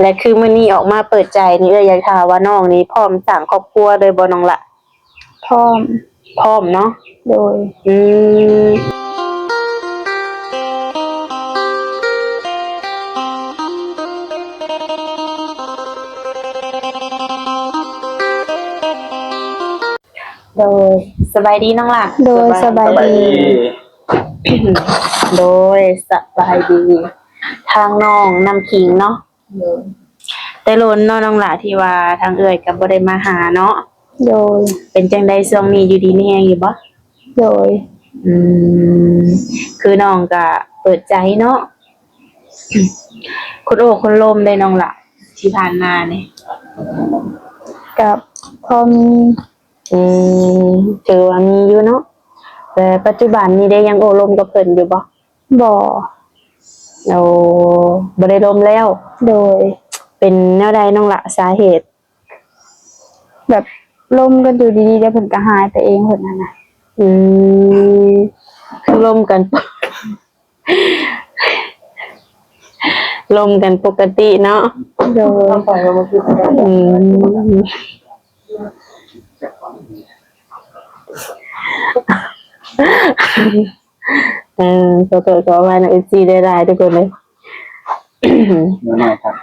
ແລະ ຄືມື້ນີ້ອອກມາເປີດໃຈນີ້ ເອື້ອຍຢາກຖາມວ່ານ້ອງນີ້ພ້ອມສ້າງຄອບຄົວເລີຍບໍ່ນ້ອງລະ? ພ້ອມ. ພ້ອມເນາະ? ໂດຍ. ອືມ. ໂດຍ ສະບາຍດີນ້ອງຫຼ້າ. ໂດຍ ສະບາຍດີ. ໂດຍ ສະບາຍດີ ທາງນ້ອງນ້ຳຂີງເນາະ. ໂດຍ. ແຕ່ດົນເນາະນ້ອງຫຼ້າ ທີ່ວ່າທາງເອື້ອຍກໍບໍ່ໄດ້ມາຫາເນາະ. ໂດຍ. ເປັນຈັ່ງໃດຊ່ວງນີ້ ຢູ່ດີມີແຮງຢູ່ບໍ່? ໂດຍ. ອືມ ຄືນ້ອງກໍເປີດໃຈເນາະ. ຄົນໂອ້ຄົນລົມເດ້ນ້ອງຫຼ້າ ທີ່ຜ່ານມານີ້? ກໍພໍມີ. ອືມ ຖືວ່າມີຢູ່ເນາະ. ແຕ່ປັດຈຸບັນນີ້ໄດ້ຍັງໂອ້ລົມກັບເພິ່ນຢູ່ບໍ່? ບໍ່. ໂອ້ ບໍ່ໄດ້ລົມແລ້ວ. ໂດຍ. ເປັນແນວໃດນ້ອງລະ ສາເຫດ? ແບບລົມກັນຢູ່ດີໆ ແລ້ວເພິ່ນກໍຫາຍໄປເອງເພິ່ນຫັ້ນນະ. ອືມ ຄືລົມກັນ ລົມກັນປົກກະຕິເນາະ. ໂດຍ. ອືມ ເອີ ຂໍໂທດຂໍອະໄພນຳເອັຟຊີຫຼາຍໆ ທຸກຄົນເລີຍ. ນ້ອຍໆ ຄັກ.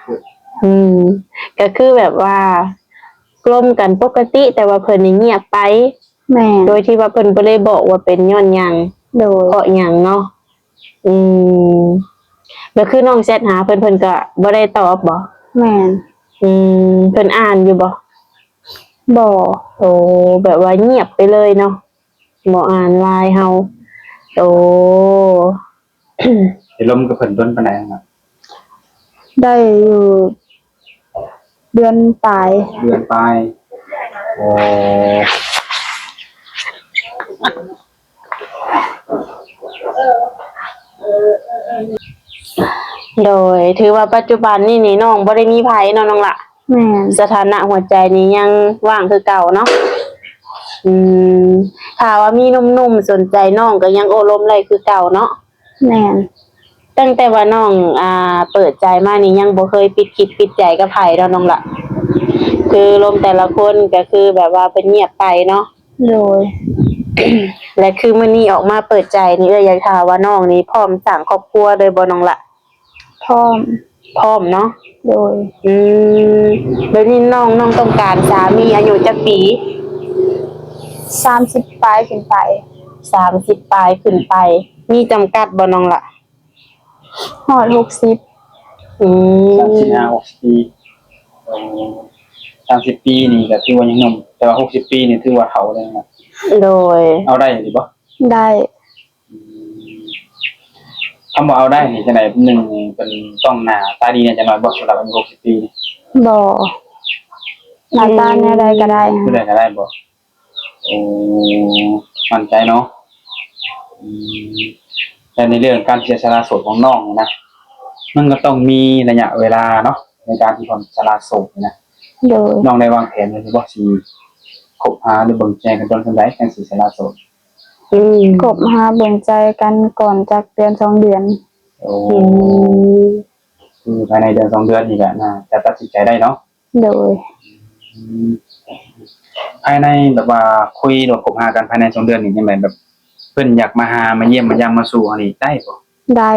ອືມ ກໍຄືແບບວ່າລົມກັນປົກກະຕິ ແຕ່ວ່າເພິ່ນນີ້ງຽບໄປ. ແມ່ນ. ໂດຍທີ່ວ່າເພິ່ນບໍ່ໄດ້ບອກວ່າເປັນຍ້ອນຫຍັງ. ໂດຍ. ເພາະຫຍັງເນາະ? ອືມ ແລ້ວຄືນ້ອງແຊັດຫາເພິ່ນ ເພິ່ນກໍບໍ່ໄດ້ຕອບບໍ? ແມ່ນ. ອືມ ເພິ່ນອ່ານຢູ່ບໍ? ບໍ່. ໂອ້ ແບບວ່າງຽບໄປເລີຍເນາະ ບໍ່ອ່ານໄລນ໌ເຮົາ. ໂອ້ ໄດ້ລົມກັບເພິ່ນດົນປານໃດຫັ້ນນະ? ໄດ້ຢູ່ເດືອນປາຍ. ເດືອນປາຍ. ໂອ້ ໂດຍ ຖືວ່າປັດຈຸບັນນີ້ນີ້ນ້ອງບໍ່ໄດ້ມີໃຜເນາະນ້ອງລະ? ແມ່ນ. ສະຖານະຫົວໃຈນີ້ຍັງວ່າງຄືເກົ່າເນາະ? ອືມ ຖ້າວ່າມີໜຸ່ມໆສົນໃຈນ້ອງກໍຍັງໂອ້ລົມໄດ້ຄືເກົ່າເນາະ? ແມ່ນ. ຕັ້ງແຕ່ວ່ານ້ອງ ອ່າ ເປີດໃຈມານີ້ ຍັງບໍ່ເຄີຍປິດຈິດປິດໃຈກັບໃຜເນາະນ້ອງລະ? ຄືລົມແຕ່ລະຄົນກໍຄືແບບວ່າເພິ່ນງຽບໄປເນາະ? ໂດຍ. ແລະ ຄືມື້ນີ້ອອກມາເປີດໃຈນີ້ ເອື້ອຍຢາກຖາມວ່ານ້ອງນີ້ພ້ອມສ້າງຄອບຄົວເລີຍບໍ່ນ້ອງລະ? ພ້ອມ. ພ້ອມເນາະ? ໂດຍ. ອືມ ແບບນີ້ນ້ອງ ນ້ອງຕ້ອງການສາມີອາຍຸຈັກປີ? ສາມສິບປາຍຂຶ້ນໄປ. ສາມສິບປາຍຂຶ້ນໄປ. ມີຈຳກັດບໍ່ນ້ອງລະ? ຮອດຫົກສິບ. ອືມ ສາມສິບຫ້າ ຫົກສິບປີ. ໂອ້ ສາມສິບປີນີ້ກໍຖືວ່າຍັງໜຸ່ມ ແຕ່ວ່າຫົກສິບປີນີ້ຖືວ່າເຖົ້າແລ້ວນະ. ໂດຍ. ເອົາໄດ້ຢູ່ບໍ່? ໄດ້. ອືມ ຄຳວ່າເອົາໄດ້ນີ້ຈັ່ງໃດ? ໜຶ່ງ ເພິ່ນຕ້ອງໜ້າຕາດີແດ່ຈັກໜ້ອຍບໍ່ ສຳລັບອາຍຸຫົກສິບປີນີ້? ບໍ່. ໜ້າຕາແນວໃດກໍໄດ້. ແນວໃດກໍໄດ້ບໍ່? ໂອ້ ໝັ້ນໃຈເນາະ. ອືມ ແຕ່ໃນເລື່ອງການເສຍສະຫຼະໂສດຂອງນ້ອງນີ້ນະ ມັນກໍຕ້ອງມີໄລຍະເວລາເນາະ ໃນການທີ່ເພິ່ນສະຫຼະໂສດນີ້ນະ. ໂດຍ. ນ້ອງໄດ້ວາງແຜນໄວ້ຢູ່ບໍ່ ຊິຄົບຫາ ຫຼື ເບິ່ງແຈກັນດົນສ່ຳໃດ ຈັ່ງຊິສະຫຼະໂສດ? ອືມ ຄົບຫາເບິ່ງໃຈກັນກ່ອນຈັກເດືອນສອງເດືອນ. ໂອ້ ອືມ ຄືພາຍໃນເດືອນສອງເດືອນນີ້ກະໜ້າຈະຕັດສິນໃຈໄດ້ເນາະ? ໂດຍ. ອືມ ພາຍໃນແບບວ່າຄຸຍ ຫຼື ຄົບຫາກັນພາຍໃນສອງເດືອນນີ້ ຍັງແບບ ແບບເພິ່ນຢາກມາຫາ ມາຢ້ຽມ ມາຢາມ ມາສູ່ເຮົານີ້ໄດ້ບໍ່? ໄດ້.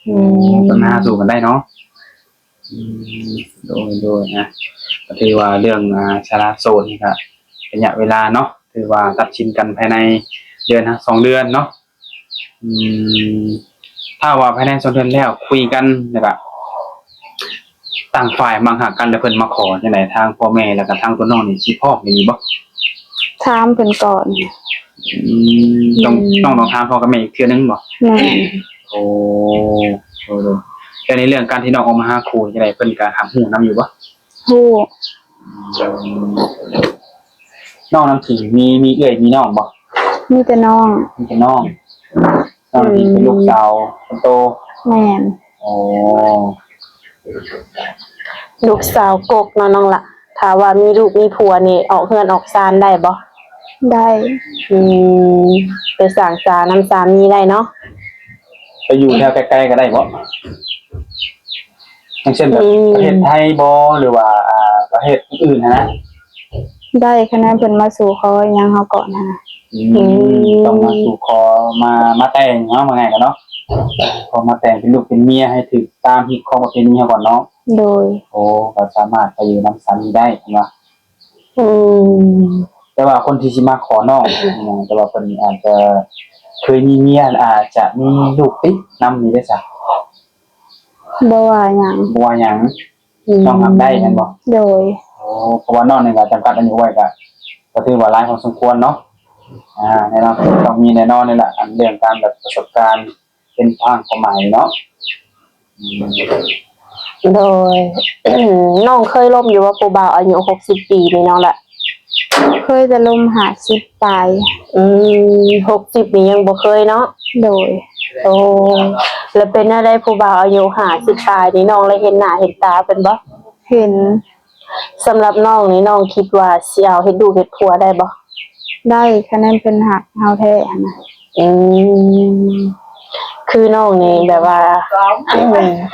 ອືມ ເພິ່ນມາຫາສູ່ກັນໄດ້ເນາະ? ອືມ ໂດຍ ໂດຍ ນະ ກໍຖືວ່າເລື່ອງ ອ່າ ສະຫຼະໂສດນີ້ກະໄລຍະເວລາເນາະ ຖືວ່າຕັດສິນກັນພາຍໃນເດືອນ ສອງເດືອນເນາະ. ອືມ ຖ້າວ່າພາຍໃນສອງເດືອນແລ້ວຄຸຍກັນ ແລ້ວກະຕ່າງຝ່າຍມັກຮັກກັນ ແລ້ວເພິ່ນມາຂໍຈັ່ງໃດ ທາງພໍ່ແມ່ ແລ້ວກະທາງຕົວນ້ອງນີ້ຊິພ້ອມອີ່ຫຼີບໍ່? ຖາມເພິ່ນກ່ອນ. ອືມ ຕ້ອງ ອືມ ຕ້ອງ ຕ້ອງຖາມພໍ່ກັບແມ່ອີກເທື່ອໜຶ່ງບໍ່? ແມ່ນ. ໂອ້ ໂດຍ ໂດຍ. ແຕ່ໃນເລື່ອງການທີ່ນ້ອງອອກມາຫາຄູ່ຈັ່ງໃດ ເພິ່ນກະຮັບຮູ້ນຳຢູ່ບໍ່? ຮູ້. ອືມ ນ້ອງນ້ຳຂີງມີ ມີເອື້ອຍມີນ້ອງບໍ່? ມີແຕ່ນ້ອງ. ມີແຕ່ນ້ອງ. ນ້ອງນ້ຳຜິງເປັນລູກສາວຄົນໂຕ. ແມ່ນ. ໂອ້ ລູກສາວກົກເນາະນ້ອງລະ. ຖ້າວ່າມີລູກມີຜົວນີ້ ອອກເຮືອນອອກຊານໄດ້ບໍ່? ໄດ້. ອືມ ໄປສ້າງສານຳສາມີໄດ້ເນາະ? ໄປຢູ່ແຖວໄກໆກໍໄດ້ບໍ່? ຢ່າງເຊັ່ນແບບ ອືມ ປະເທດໄທບໍ ຫຼືວ່າ ອ່າ ປະເທດອື່ນໆຫັ້ນນະ? ໄດ້ ຄະແນນເພິ່ນມາສູ່ຂໍຫຍັງເຮົາກ່ອນຫັ້ນນະ. ອືມ ອືມ ຕ້ອງມາສູ່ຂໍ ມາ ມາແຕ່ງເນາະ ວ່າງ່າຍກັນເນາະ ຂໍມາແຕ່ງເປັນລູກເປັນເມຍໃຫ້ຖືກຕາມຮີດຄອງປະເພນີເຮົາກ່ອນເນາະ. ໂດຍ. ໂອ້ ກໍສາມາດໄປຢູ່ນຳສາມີໄດ້ເນາະ. ອືມ ແຕ່ວ່າຄົນທີ່ຊິມາຂໍນ້ອງ ແຕ່ວ່າເພິ່ນອາດຈະເຄີຍມີເມຍ ອາດຈະມີລູກຕິດນຳນີ້ເດ້ຊະ. ບໍ່ວ່າຫຍັງ ບໍ່ວ່າຫຍັງ. ອືມ ນ້ອງຮັບໄດ້ແມ່ນບໍ່? ໂດຍ. ໂອ້ ເພາະວ່ານ້ອງນີ້ກໍຈຳກັດອາຍຸໄວ້ ກໍ ກໍຖືວ່າຫຼາຍພໍສົມຄວນເນາະ. ອ່າ ແນ່ນອນ ຕ້ອງມີແນ່ນອນນີ້ແຫຼະ ອັນເລື່ອງການແບບປະສົບການ ເປັນທາງຄວາມໝາຍເນາະ. ໂດຍ. ນ້ອງເຄີຍລົມຢູ່ບໍ່ ຜູ້ບ່າວອາຍຸຫົກສິບປີນີ້ນ້ອງລະ? ເຄີຍແຕ່ລົມຫ້າສິບປາຍ. ອືມ ຫົກສິບນີ້ຍັງບໍ່ເຄີຍເນາະ? ໂດຍ. ໂອ້ ແລ້ວເປັນແນວໃດ ຜູ້ບ່າວອາຍຸຫ້າສິບປາຍນີ້ ນ້ອງໄດ້ເຫັນໜ້າເຫັນຕາເພິ່ນບໍ່? ເຫັນ. ສຳລັບນ້ອງນີ້ ນ້ອງຄິດວ່າຊິເອົາເຮັດລູກເຮັດຜົວໄດ້ບໍ່? ໄດ້ ຄະແນນເພິ່ນຮັກເຮົາແທ້ຫັ້ນນະ. ອືມ ຄືນ້ອງນີ້ແບບວ່າ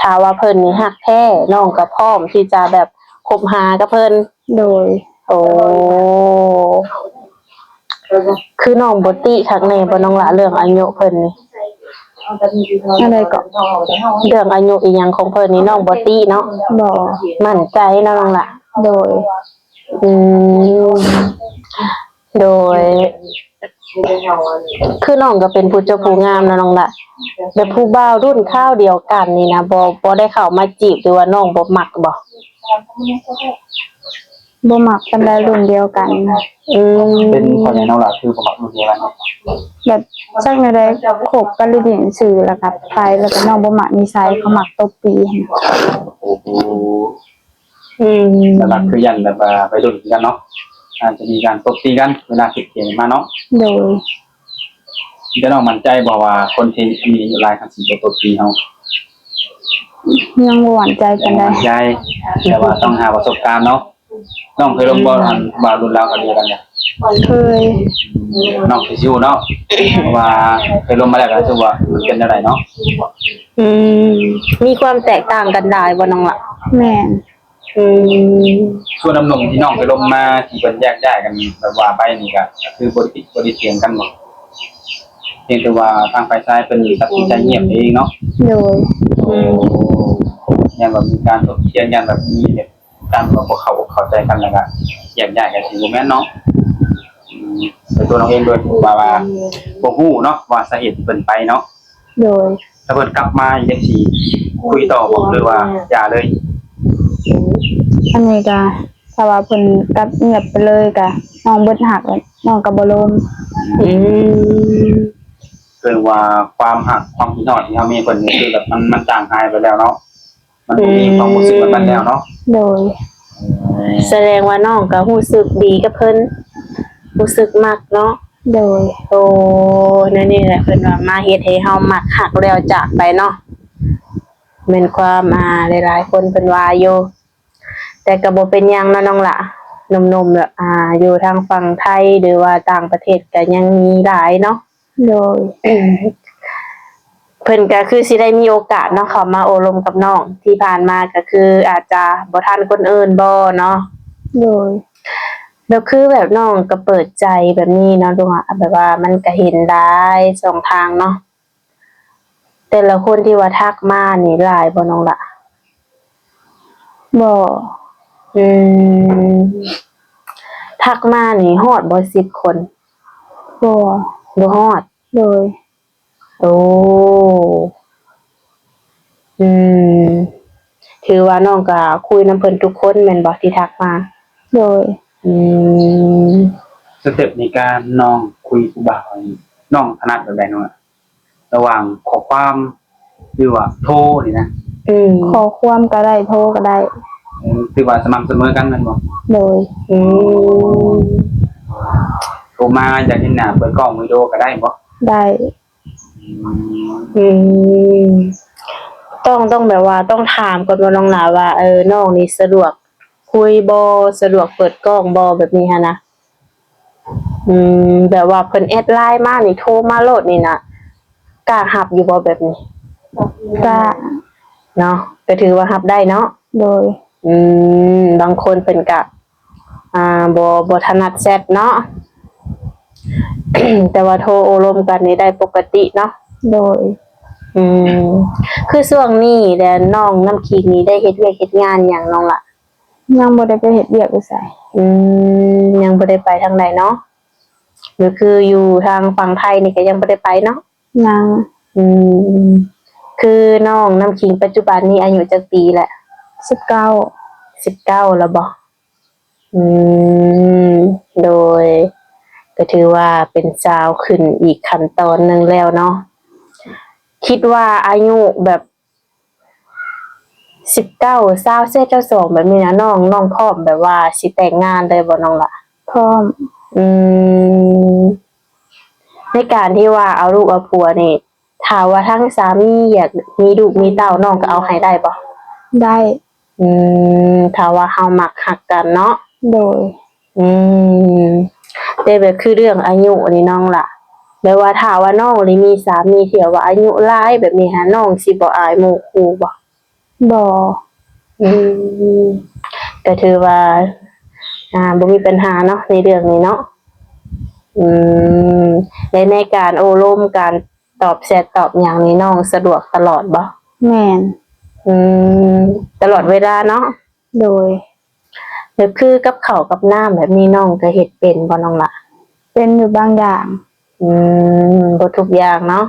ຖ້າວ່າເພິ່ນນີ້ຮັກແທ້ ນ້ອງກໍພ້ອມທີ່ຈະແບບຄົບຫາກັບເພິ່ນ. ໂດຍ. ໂອ້ ຄືນ້ອງບໍ່ຕິຄັກແນ່ບໍ່ນ້ອງຫຼ້າ ເລື່ອງອາຍຸເພິ່ນນີ້? ອັນໃດເກາະ? ເລື່ອງອາຍຸອີ່ຫຍັງຂອງເພິ່ນນີ້ ນ້ອອງບໍ່ຕິເນາະ? ບໍ່. ໝັ້ນໃຈເນາະນ້ອງຫຼ້າ? ໂດຍ. ອືມ ໂດຍ. ຄືນ້ອງກໍເປັນຜູ້ຈົບຜູ້ງາມເນາະນ້ອງຫຼ້າ ແບບຜູ້ບ່າວລຸ້ນຄາວດຽວກັນນີ້ນະ ບໍ່ ບໍ່ໄດ້ເຂົ້າມາຈີບ ຫຼືວ່ານ້ອງບໍ່ມັກບໍ່? ບໍ່ມັກປານໃດ ລຸ້ນດຽວກັນ. ອືມ ເປັນເພາະຫຍັງນ້ອງຫຼ້າຄືບໍ່ມັກລຸ້ນດຽວກັນ? ແບບ ຈັກແນວໃດ ຄົບກັນຫຼິ້ນຊື່ ແລ້ວກໍໄປ ແລ້ວກໍນ້ອງບໍ່ມັກນິໄສ ເຂົາມັກຕົບຕີຫັ້ນ. ໂອ້ໂຫ. ອືມ ຫຼັກໆຄືຢ້ານແບບວ່າໄວລຸ້ນຄືກັນເນາະ ອາດຈະມີການຕົບຕີກັນເວລາຄິດເຫັນມາເນາະ. ໂດຍ. ແຕ່ນ້ອງໝັ້ນໃຈບໍ່ວ່າຄົນທີ່ມີອາຍຸຫຼາຍ ຄັນຊິບໍ່ຕົບຕີເຮົາ? ຍັງບໍ່ໝັ້ນໃຈປານໃດ. ຍັງບໍ່ໝັ້ນໃຈ ແຕ່ວ່າຕ້ອງຫາປະສົບການເນາະ. ນ້ອງເຄີຍລົມບໍ່ ອັນວ່າລຸ້ນລາວກັນດຽວກັນ? ເຄີຍ. ນ້ອງຄືຊິຮູ້ເນາະ ເພາະວ່າເຄີຍລົມມາແລ້ວກໍຮູ້ວ່າມັນເປັນແນວໃດເນາະ. ອືມ ມີຄວາມແຕກຕ່າງກັນຫຼາຍບໍ່ນ້ອງລະ? ແມ່ນ. ອືມ ສ່ວນນ້ຳນົມທີ່ນ້ອງໄປລົມມາ ທີ່ເພິ່ນແຍກຍ້າຍກັນແບບວ່າໄປນີ້ ກະ ກະຄືບໍ່ໄດ້ຜິດບໍ່ໄດ້ຖຽງກັນບໍ່? ພຽງແຕ່ວ່າທາງຝ່າຍຊາຍເພິ່ນຕັດສິນໃຈງຽບເອງເນາະ? ໂດຍ. ໂອ້ ຢ້ານວ່າມີການທົບທຽງ ຢ້ານແບບມີແບບການບໍ່ເຂົ້າອົກເຂົ້າໃຈກັນ ແລ້ວກະແຍກຍ້າຍກັນ ຊິບໍ່ແມ່ນເນາະ? ອືມ ໂດຍຕົວນ້ອງເອງໂດຍ ວ່າ ວ່າບໍ່ຮູ້ເນາະ ວ່າສາເຫດທີ່ເພິ່ນໄປເນາະ? ໂດຍ. ຖ້າເພິ່ນກັບມາອີກ ຍັງຊິຄຸຍຕໍ່ບໍ່ ຫຼືວ່າຢ່າເລີຍ? ອັນນີ້ກະ ຖ້າວ່າເພິ່ນກັບງຽບໄປເລີຍກະ ນ້ອງເບິດຮັກແລ້ວ ນ້ອງກະບໍ່ລົມ. ອືມ ເອີ້ນວ່າຄວາມຮັກຄວາມຄິດຮອດທີ່ເຮົາມີເພິ່ນນີ້ ຄືແບບມັນ ມັນຈາງຫາຍໄປແລ້ວເນາະ? ມັນບໍ່ມີຄວາມຮູ້ສຶກແບບນັ້ນແລ້ວເນາະ? ໂດຍ. ສະແດງວ່ານ້ອງກໍຮູ້ສຶກດີກັບເພິ່ນ ຮູ້ສຶກມັກເນາະ? ໂດຍ. ໂອ້ ແນວນີ້ແຫຼະ ເພິ່ນວ່າມາເຮັດໃຫ້ເຮົາມັກຮັກແລ້ວຈາກໄປເນາະ ແມ່ນຄວາມ ອ່າ ຫຼາຍໆຄົນເພິ່ນວ່າຢູ່ ແຕ່ກໍບໍ່ເປັນຫຍັງເນາະນ້ອງຫຼ້າ ໜຸ່ມໆແບບ ອ່າ ຢູ່ທາງຝັ່ງໄທ ຫຼືວ່າຕ່າງປະເທດກໍຍັງມີຫຼາຍເນາະ? ໂດຍ. ເພິ່ນກໍຄືຊິໄດ້ມີໂອກາດເນາະ ເຂົ້າມາໂອ້ລົມກັບນ້ອງ ທີ່ຜ່ານມາກໍຄືອາດຈະບໍ່ທັນຄົນອື່ນບໍ່ເນາະ? ໂດຍ. ແລ້ວຄືແບບນ້ອງກໍເປີດໃຈແບບນີ້ເນາະ ຫຼືວ່າແບບວ່າມັນກໍເຫັນຫຼາຍຊ່ອງທາງເນາະ? ແຕ່ລະຄົນທີ່ວ່າທັກມານີ້ຫຼາຍບໍ່ນ້ອງຫຼ້າ? ບໍ່. ອືມ ທັກມານີ້ຮອດບໍ່ສິບຄົນ? ບໍ່. ບໍ່ຮອດ? ໂດຍ. ໂອ້ ອືມ ຖືວ່ານ້ອງກໍຄຸຍນຳເພິ່ນທຸກຄົນແມ່ນບໍ່ທີ່ທັກມາ? ໂດຍ. ອືມ ສະເຕັບໃນການນ້ອງຄຸຍຜູ້ບ່າວນີ້ ນ້ອງຖະໜັດແບບໃດນ້ອງ? ລະຫວ່າງຂໍ້ຄວາມ ຫຼືວ່າໂທນີ້ນະ? ອືມ ຂໍ້ຄວາມກໍໄດ້ ໂທກໍໄດ້. ເອີ ຖືວ່າສະໝ່ຳສະເໝີກັນແມ່ນບໍ່? ໂດຍ. ອືມ ໂທມາຢາກເຫັນໜ້າ ເປີດກ້ອງວິດີໂອກໍໄດ້ບໍ່? ໄດ້. ອືມ ອືມ ຕ້ອງ ຕ້ອງແບບວ່າຕ້ອງຖາມກ່ອນບໍ່ນ້ອງຫຼ້າວ່າ ເອີ ນ້ອງນີ້ສະດວກຄຸຍບໍ່ ສະດວກເປີດກ້ອງບໍ່ ແບບນີ້ຫັ້ນນະ? ອືມ ແບບວ່າເພິ່ນແອັດໄລນ໌ມານີ້ ໂທມາໂລດນີ້ນະ ກ້າຮັບຢູ່ບໍ່ແບບນີ້? ກ້າເນາະ. ກໍຖືວ່າຮັບໄດ້ເນາະ. ໂດຍ. ອືມ ບາງຄົນເພິ່ນກະ ອ່າ ບໍ່ ບໍ່ຖະໜັດແຊັດເນາະ ແຕ່ວ່າໂທໂອ້ລົມກັນນີ້ໄດ້ປົກກະຕິເນາະ. ໂດຍ. ອືມ ຄືຊ່ວງນີ້ແຫຼະ ນ້ອງນ້ຳຄິງນີ້ໄດ້ເຮັດວຽກເຮັດງານຫຍັງນ້ອງລະ? ຍັງບໍ່ໄດ້ໄປເຮັດວຽກຢູ່ໃສ. ອືມ ຍັງບໍ່ໄດ້ໄປທາງໃດເນາະ ກໍຄືຢູ່ທາງຝັ່ງໄທນີ້ກໍຍັງບໍ່ໄດ້ໄປເນາະ. ຍັງ. ອືມ ຄືນ້ອງນ້ຳຄິງປັດຈຸບັນນີ້ອາຍຸຈັກປີແລ້ວ? ສິບເກົ້າ. ສິບເກົ້າແລ້ວບໍ? ອືມ ໂດຍ ກໍຖືວ່າເປັນສາວຂຶ້ນອີກຂັ້ນຕອນໜຶ່ງແລ້ວເນາະ. ຄິດວ່າອາຍຸແບບ ສິບເກົ້າ ຊາວເອັດ ຊາວສອງ ແບບນີ້ນະ ນ້ອງ ນ້ອງພ້ອມແບບວ່າຊິແຕ່ງງານເລີຍບໍ່ນ້ອງລະ? ພ້ອມ. ອືມ ໃນການທີ່ວ່າເອົາລູກເອົາຜົວນີ້ ຖ້າວ່າທາງສາມີຢາກມີລູກມີເຕົ້າ ນ້ອງກໍເອົາໃຫ້ໄດ້ບໍ່? ໄດ້. ອືມ ຖ້າວ່າເຮົາມັກຮັກກັນເນາະ. ໂດຍ. ອືມ ແຕ່ແບບຄືເລື່ອງອາຍຸນີ້ນ້ອງລະ ແບບວ່າຖ້າວ່ານ້ອງນີ້ມີສາມີທີ່ແບບວ່າອາຍຸຫຼາຍແບບນີ້ຫາ ນ້ອງຊິບໍ່ອາຍໝູ່ຄູ່ບໍ່? ບໍ່. ອືມ ກໍຖືວ່າ ອ່າ ບໍ່ມີບັນຫາເນາະໃນເລື່ອງນີ້ເນາະ. ອືມ ແລະໃນການໂອ້ລົມ ການຕອບແຊັດຕອບຫຍັງນີ້ ນ້ອງສະດວກຕະຫຼອດບໍ່? ແມ່ນ. ອືມ ຕະຫຼອດເວລາເນາະ. ໂດຍ. ແບບຄືກັບເຂົ້າກັບນ້ຳແບບນີ້ ນ້ອງກໍເຮັດເປັນບໍ່ນ້ອງລະ? ເປັນຢູ່ບາງຢ່າງ. ອືມ ບໍ່ທຸກຢ່າງເນາະ.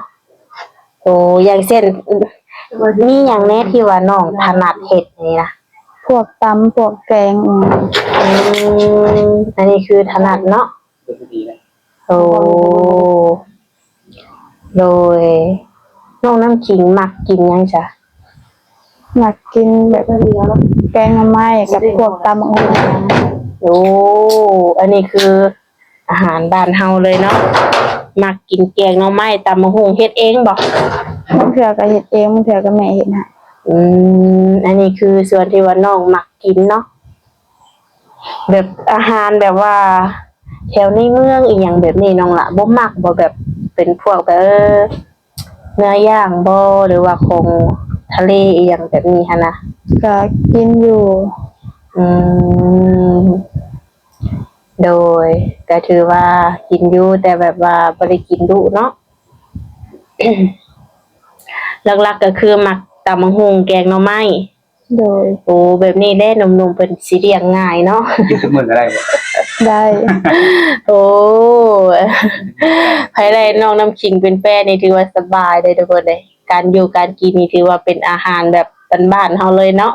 ໂອ້ ຢ່າງເຊັ່ນ ມີຫຍັງແດ່ທີ່ວ່ານ້ອງຖະໜັດເຮັດນີ້ນະ? ພວກຕຳ ພວກແກງອີ່ຫຍັງ. ອືມ ອັນນີ້ຄືຖະໜັດເນາະ. ໂອ້ ໂດຍ. ນ້ອງນ້ຳຄິງມັກກິນຫຍັງຊະ? ມັກກິນແບບແກງໜໍ່ໄມ້ກັບພວກຕຳບັກຫຸ່ງ. ໂອ້ ອັນນີ້ຄືອາຫານບ້ານເຮົາເລີຍເນາະ. ມັກກິນແກງໜໍ່ໄມ້ ຕຳບັກຫຸ່ງ. ເຮັດເອງບໍ່? ບາງເທື່ອກໍເຮັດເອງ ບາງເທື່ອກໍແມ່ເຮັດໃຫ້. ອືມ ອັນນີ້ຄືສ່ວນທີ່ວ່ານ້ອງມັກກິນເນາະ. ແບບອາຫານແບບວ່າແຖວໃນເມືອງອີ່ຫຍັງແບບນີ້ ນ້ອງລະບໍ່ມັກບໍ່? ແບບເປັນພວກແບບ ເອີ ເນື້ອຢ່າງບໍ່ ຫຼືວ່າຂອງທະເລອີ່ຫຍັງແບບນີ້ຫັ້ນນະ? ກະກິນຢູ່. ອືມ ໂດຍ. ກະຖືວ່າກິນຢູ່ ແຕ່ແບບວ່າບໍ່ໄດ້ກິນດຸເນາະ. ຫຼັກໆກໍຄືມັກຕຳບັກຫຸ່ງ ແກງໜໍ່ໄມ້. ໂດຍ. ໂອ້ ແບບນີ້ແຫຼະ ໜຸ່ມໆເພິ່ນຊິລ້ຽງງ່າຍເນາະ. ກິນທຸກມື້ກໍໄດ້ບໍ່? ໄດ້. ໂອ້ ໃຜໄດ້ນ້ອງນ້ຳຄິງເປັນແຟນນີ້ ຖືວ່າສະບາຍເລີຍທຸກຄົນເດ້. ການຢູ່ການກິນນີ້ ຖືວ່າເປັນອາຫານແບບບ້ານໆເຮົາເລີຍເນາະ.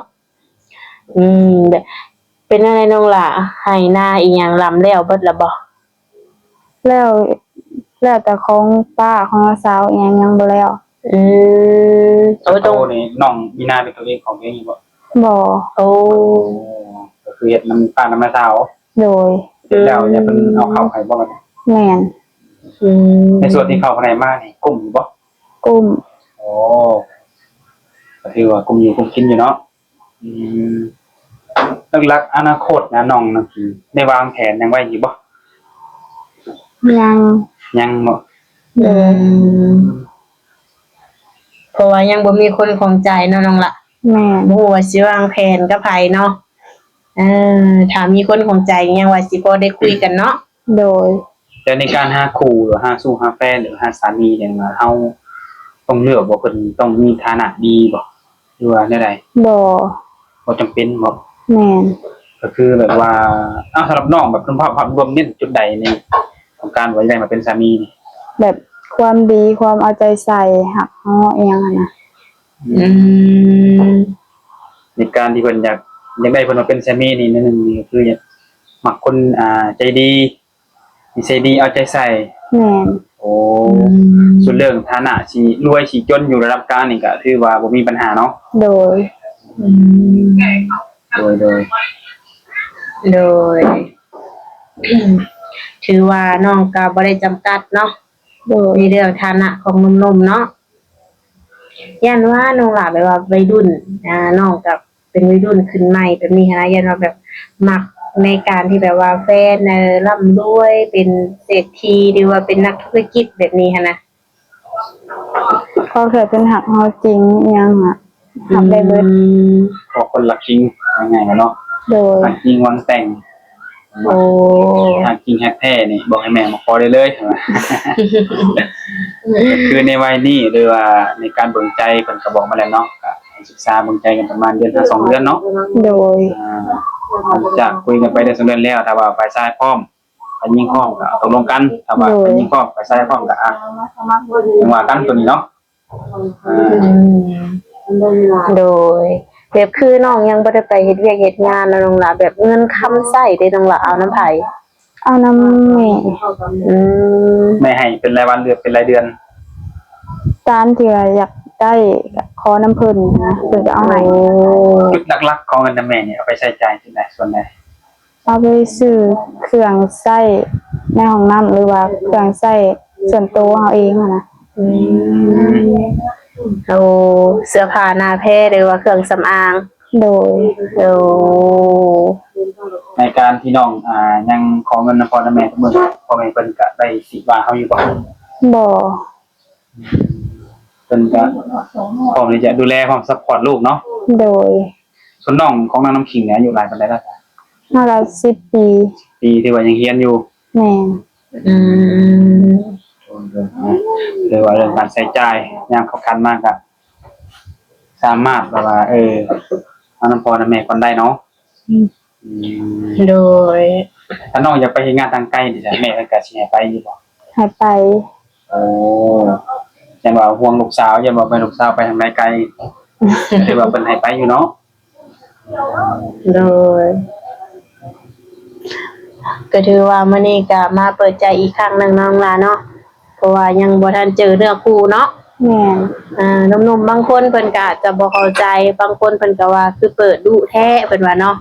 ອືມ ແບບ ເປັນຈັ່ງໃດນ້ອງຫຼ້າ ໄຮ່ນາອີ່ຫຍັງລຳແລ້ວເບິດລະບໍ່? ແລ້ວ ແລ້ວແຕ່ຂອງປ້າຂອງນ້າສາວອີ່ຫຍັງຍັງບໍ່ແລ້ວ. ອືມ ໂອ້ ໂຕນີ້ນ້ອງມີນາເປັນຕົວເອງຂອງຕົວເອງຢູ່ບໍ່? ບໍ່. ໂອ້ ກໍຄືເຮັດນຳປ້ານຳນ້າສາວ. ໂດຍ. ເຮັດແລ້ວ ອືມ ເພິ່ນເອົາເຂົ້າໃຫ້ບໍ່ບັດນີ້? ແມ່ນ. ອືມ ໃນສ່ວນທີ່ເຂົ້າໄດ້ມານີ້ ກຸ້ມຢູ່ບໍ່? ກຸ້ມ. ໂອ້ ກໍຖືວ່າກຸ້ມຢູ່ກຸ້ມກິນຢູ່ເນາະ. ອືມ ຫຼັກໆອະນາຄົດນະ ນ້ອງນະ ໄດ້ວາງແຜນຫຍັງໄວ້ຢູ່ບໍ່? ຍັງ. ຍັງບໍ່? ໂດຍ. ອືມ ເພາະວ່າຍັງບໍ່ມີຄົນຂອງໃຈເນາະນ້ອງລະ. ແມ່ນ. ບໍ່ຮູ້ວ່າຊິວາງແຜນກັບໃຜເນາະ. ເອີ ຖ້າມີຄົນຂອງໃຈຍັງວ່າຊິພໍໄດ້ຄຸຍກັນເນາະ. ໂດຍ. ແຕ່ໃນການຫາຄູ່ ຫຼືຫາຊູ້ຫາແຟນ ຫຼືຫາສາມີນີ້ ເຮົາຕ້ອງເລືອກບໍ່? ເພິ່ນຕ້ອງມີຖານະດີບໍ່ ຫຼືວ່າແນວໃດ? ບໍ່. ບໍ່ຈຳເປັນບໍ່? ແມ່ນ. ກໍຄືແບບວ່າ ເອົ້າ ສຳລັບນ້ອງ ແບບ ພາບ ພາບລວມເນັ້ນຈຸດໃດໃນຂອງການວ່າຢາກໄດ້ມາເປັນສາມີນີ້? ແບບຄວາມດີ ຄວາມເອົາໃຈໃສ່ ຮັກເຮົາອີ່ຫຍັງຫັ້ນນະ. ອືມ ໃນການທີ່ເພິ່ນຢາກ ຢາກໄດ້ເພິ່ນມາເປັນສາມີນີ້ ໜຶ່ງນີ້ກໍຄືຢາກມັກຄົນ ອ່າ ໃຈດີ ນິໄສດີ ເອົາໃຈໃສ່. ແມ່ນ. ໂອ້ ອືມ ສ່ວນເລື່ອງຖານະຊິລວຍຊິຈົນຢູ່ລະດັບກາງນີ້ກໍຖືວ່າບໍ່ມີບັນຫາເນາະ. ໂດຍ. ອືມ ໂດຍ ໂດຍ ໂດຍ. ຖືວ່ານ້ອງກໍບໍ່ໄດ້ຈຳກັດເນາະ. ໂດຍ. ໃນເລື່ອງຖານະຂອງໜຸ່ມໆເນາະ. ຢ້ານວ່ານ້ອງຫຼ້າແບບວ່າໄວລຸ້ນ ອ່າ ນ້ອງກໍເປັນໄວລຸ້ນຂຶ້ນໃໝ່ແບບນີ້ຫັ້ນນະ ຢ້ານວ່າແບບມັກໃນການທີ່ແບບວ່າແຟນ ເອີ ລ່ຳລວຍ ເປັນເສດຖີ ຫຼືວ່າເປັນນັກທຸລະກິດແບບນີ້ຫັ້ນນະ. ຂໍແຄ່ເພິ່ນຮັກເຮົາຈິງອີ່ຫຍັງນະ. ຮັບໄດ້ເບິດ. ອືມ ເພາະຄົນຮັກຈິງ ວ່າງ່າຍໆເນາະ. ໂດຍ ຮັກຈິງຫວັງແຕ່ງ. ໂອ້ ຫາກຈິງຫາກແທ້ນີ້ ບອກໃຫ້ແມ່ມາຂໍໄດ້ເລີຍ. ຄືໃນໄວນີ້ ຫຼືວ່າໃນການເບິ່ງໃຈ ເພິ່ນກໍບອກມາແລ້ວເນາະ, ກໍໃຫ້ສຶກສາເບິ່ງໃຈກັນປະມານເດືອນຫາສອງເດືອນເນາະ. ໂດຍ ອ່າ ຫຼັງຈາກຄຸຍກັນໄປເດືອນສອງເດືອນແລ້ວ ຖ້າວ່າຝ່າຍຊາຍພ້ອມ ຝ່າຍຍິງພ້ອມ ກໍຕົກລົງກັນ. ຖ້າວ່າ ໂດຍ ຝ່າຍຍິງພ້ອມ ຝ່າຍຊາຍພ້ອມ ກໍ ອ່ະ ຈັ່ງວ່າກັນຕົວນີ້ເນາະ. ອືມ ໂດຍ ແບບຄືນ້ອງຍັງບໍ່ໄດ້ໄປເຮັດວຽກເຮັດງານເນາະນ້ອງຫຼ້າ, ແບບເງິນຄຳໃຊ້ເດ້ນ້ອງຫຼ້າ ເອົານຳໃຜ? ເອົານຳແມ່. ອືມ ແມ່ໃຫ້ເປັນລາຍວັນ ຫຼື ເປັນລາຍເດືອນ? ຕາມທີ່ວ່າຢາກໄດ້ກໍຂໍນຳເພິ່ນນະ ເພິ່ນກໍເອົາໃຫ້. ໂອ້ ຈຸດຫຼັກໆຂອງເງິນນຳແມ່ນີ້ ເອົາໄປໃຊ້ຈ່າຍຈຸດໃດ ສ່ວນໃດ? ເອົາໄປຊື້ເຄື່ອງໃຊ້ໃນຫ້ອງນ້ຳ ຫຼືວ່າເຄື່ອງໃຊ້ສ່ວນໂຕເຮົາເອງຫັ້ນນະ. ອືມ ໂອ້ ເສື້ອຜ້າໜ້າແພ ຫຼືວ່າເຄື່ອງສຳອາງ. ໂດຍ ໂອ້ ໃນການທີ່ນ້ອງ ອ່າ ຍັງຂໍເງິນນຳພໍ່ນຳແມ່ທຸກມື້ ພໍ່ແມ່ເພິ່ນກະໄດ້ຕິວ່າເຮົາຢູ່ບໍ່? ບໍ່. ເພິ່ນກະພ້ອມທີ່ຈະດູແລ ພ້ອມຊັບພອດລູກເນາະ. ໂດຍ ສ່ວນນ້ອງຂອງນ້ອງນ້ຳຂີງນີ້ອາຍຸຫຼາຍປານໃດແລ້ວ? ເຮົາກໍສິບປີ. ສິບປີ ຖືວ່າຍັງຮຽນຢູ່. ແມ່ນ. ອືມ ຖືວ່າເລື່ອງການໃຊ້ຈ່າຍຍາມເຂົາຄັນມາກໍສາມາດແບບວ່າ ເອີ ເອົານຳພໍ່ນຳແມ່ກ່ອນໄດ້ເນາະ. ອືມ ອືມ ໂດຍ ຖ້ານ້ອງຢາກໄປເຮັດງານທາງໄກນີ້ ແມ່ເພິ່ນກໍຊິໃຫ້ໄປຢູ່ບໍ່? ໃຫ້ໄປ. ໂອ້ ຢ້ານວ່າຫ່ວງລູກສາວ ຢ້ານວ່າໄປ ລູກສາວໄປທາງໃດໄກ ກໍຖືວ່າເພິ່ນໃຫ້ໄປຢູ່ເນາະ. ໂດຍ ກໍຖືວ່າມື້ນີ້ກໍມາເປີດໃຈອີກຄັ້ງໜຶ່ງເນາະນ້ອງຫຼ້າເນາະ, ເພາະວ່າຍັງບໍ່ທັນເຈີເນື້ອຄູ່ເນາະ. ແມ່ນ. ອ່າ ໜຸ່ມໆບາງຄົນເພິ່ນກໍອາດຈະບໍ່ເຂົ້າໃຈ, ບາງຄົນເພິ່ນກໍວ່າຄືເປີດດຸແທ້ ເພິ່ນວ່າເນາະ,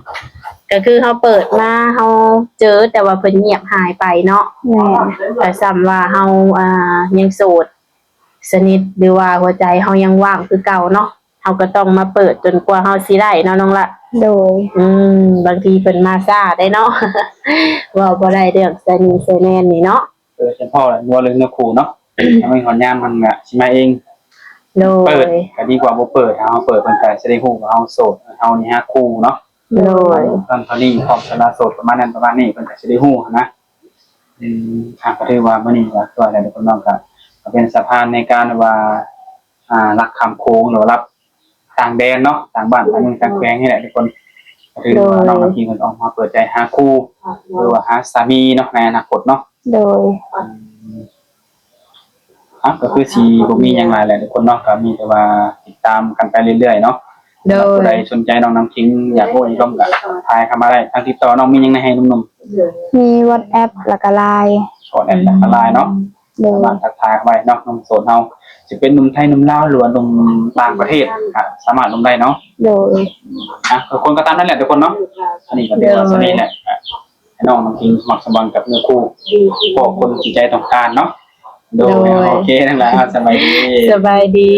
ກໍຄືເຮົາເປີດມາເຮົາເຈີ ແຕ່ວ່າເພິ່ນງຽບຫາຍໄປເນາະ. ແມ່ນ. ກໍສ່ຳວ່າເຮົາ ອ່າ ຍັງໂສດສະໜິດ ຫຼືວ່າຫົວໃຈເຮົາຍັງວ່າງຄືເກົ່າເນາະ, ເຮົາກໍຕ້ອງມາເປີດຈົນກວ່າເຮົາຊິໄດ້ເນາະນ້ອງລະ. ໂດຍ. ອືມ ບາງທີເພິ່ນມາຊ້າໄດ໋ເນາະ, ເວົ້າບໍ່ໄດ້ເລື່ອງໃສ່ໜີ້ໃສ່ແນນນີ້ເນາະ. ເອີ ຈັ່ງພໍ້ລະ ເວົ້າເລື່ອງເນື້ອຄູ່ເນາະ, ຍັງບໍ່ຮອດຍາມມັນກະຊິມາເອງ. ໂດຍ. ເປີດກະດີກວ່າບໍ່ເປີດ, ເຮົາເປີດເພິ່ນກະຊິໄດ້ຮູ້ວ່າເຮົາໂສດ, ເຮົານີ້ຫາຄູ່ເນາະ. ໂດຍ. ຕອນ ຕອນນີ້ຄວາມສາລະໂສດປະມານນັ້ນປະມານນີ້ ເພິ່ນກະຊິໄດ້ຮູ້ຫັ້ນນະ. ອືມ ອ່າ ກໍຖືວ່າມື້ນີ້ກໍຕົວະແລ້ວທຸກຄົນເນາະ, ກໍ ກໍເປັນສະພານໃນການວ່າ ອ່າ ລັກຂ້າມໂຂງ ຫຼືວ່າລັກຕ່າງແດນເນາະ, ຕ່າງບ້ານ ຕ່າງເມືອງ ຕ່າງແຂວງນີ້ແຫຼະທຸກຄົນ. ກໍຖືວ່າ ໂດຍ ນ້ອງນ້ຳຂີງເພິ່ນອອກມາເປີດໃຈຫາຄູ່ ຫຼືວ່າຫາສາມີເນາະ ໃນອະນາຄົດເນາະ. ໂດຍ. ອືມ ອ່ະ ກໍຄືຊິບໍ່ມີຫຍັງຫຼາຍແຫຼະທຸກຄົນເນາະ, ກໍມີແຕ່ວ່າຕິດຕາມກັນໄປເລື້ອຍໆເນາະ. ໂດຍ. ຜູ້ໃດສົນໃຈນ້ອງນ້ຳຂີງ ຢາກຮູ້ຫຍັງກໍທັກທາຍເຂົ້າມາໄດ້. ທາງຕິດຕໍ່ນ້ອງມີຫຍັງໃຫ້ໜຸ່ມໆ? ມີ WhatsApp ແລ້ວກໍ Line. WhatsApp ແລ້ວກໍ Line ເນາະ. ໂດຍ. ສາມາດທັກທາຍເຂົ້າໄປເນາະ, ໜຸ່ມໂສດເຮົາ ຊິເປັນໜຸ່ມໄທ ໜຸ່ມລາວ ຫຼືວ່າໜຸ່ມຕ່າງປະເທດ ກໍສາມາດລົງໄດ້ເນາະ. ໂດຍ. ອ່ະ ກໍຄົນກໍຕາມນັ້ນແຫຼະທຸກຄົນເນາະ. ອັນນີ້ກໍຖືວ່າສ່ຳນີ້ແຫຼະ ໃຫ້ນ້ອງນ້ຳຂີງສະໝັກສະໝອນກັບເນື້ອຄູ່ ພໍ້ຄົນທີ່ໃຈຕ້ອງການເນາະ. ໂດຍ. ໂດຍ. ໂອເຄ ທັງຫຼາຍ ສະບາຍດີ. ສະບາຍດີ.